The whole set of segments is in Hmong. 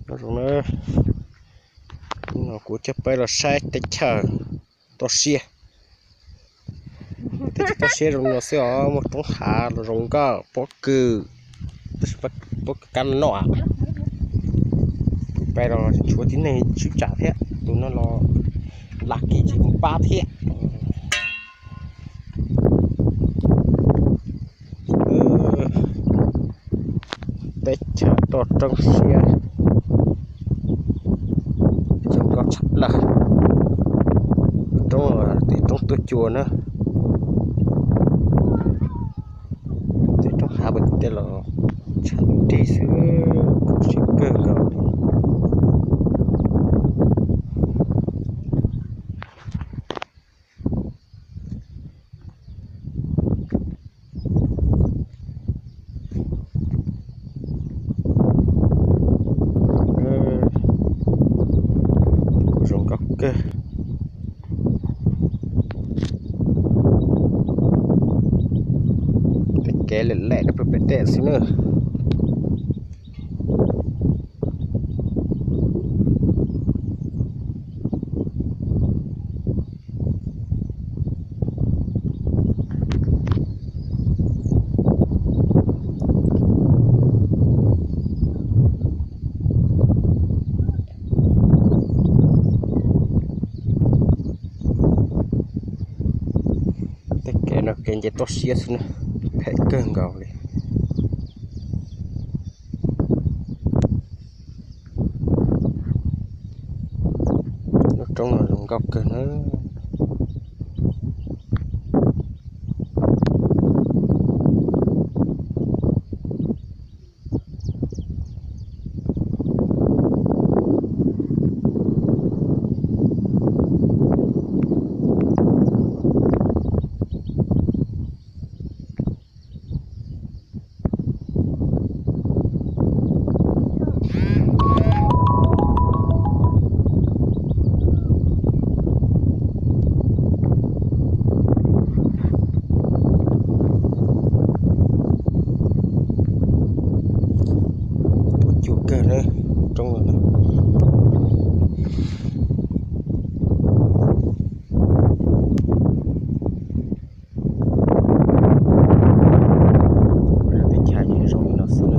Nyob zoo na, no kuv coj peb los saib teb chaws toj siab. Teb chaws toj siab zoo no xwb os, muaj roob hav los zoo nkauj pob kws, tab sis pob kws kab noj. Tus peb los tshuav tib neeg sib tsam thiab, tus no los lam kim tsis mus pab thiab. Teb chaws toj roob siab zoo nkauj tshaj plaws. Roob, tej roob tuaj cua na. Tej roob hav puas tej los tshav ntuj nrig xwb, kawg nkaus li. Kuj zoo nkauj kawg. Tej kev lem lem rau pem tej xwb na. Tej kev no kev nce toj siab xwb na, phem kawg nkaus li. Lub roob no zoo nkauj kawg na. Tuaj cua kawg na, roob no. Teb chaws zoo li no xwb na.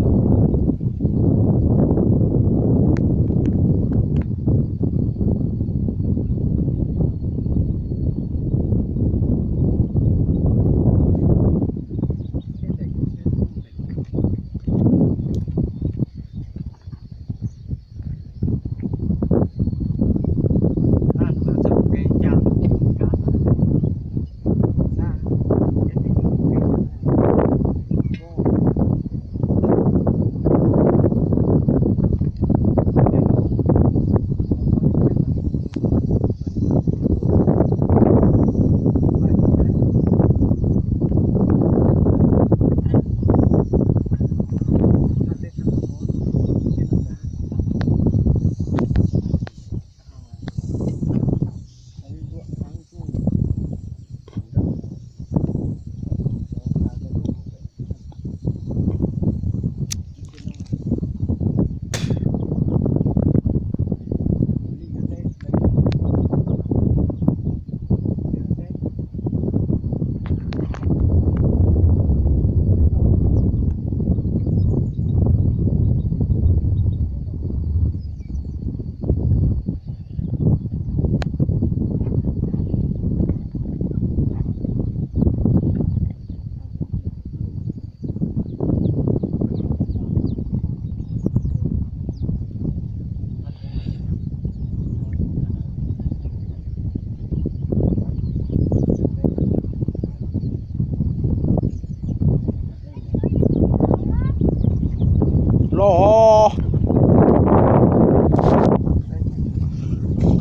Los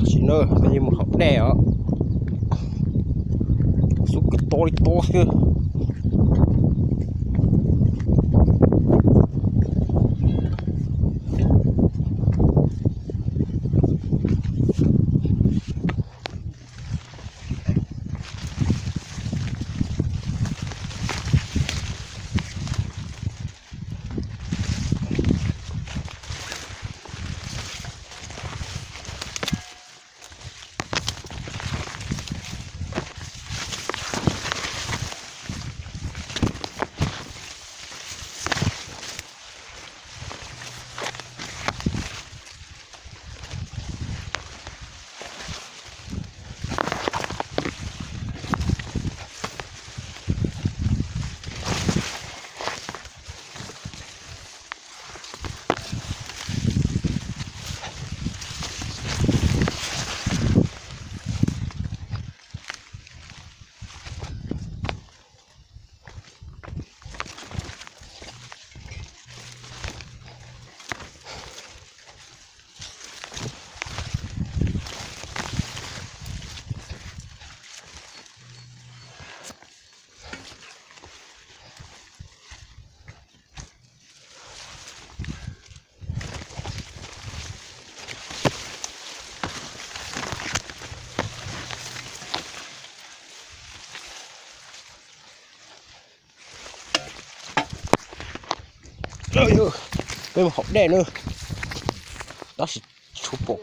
sim no peb yuav mus haus dej os. Xub kawg to li to xwb. Peb mus haus dej na. Tab sis tsis pom.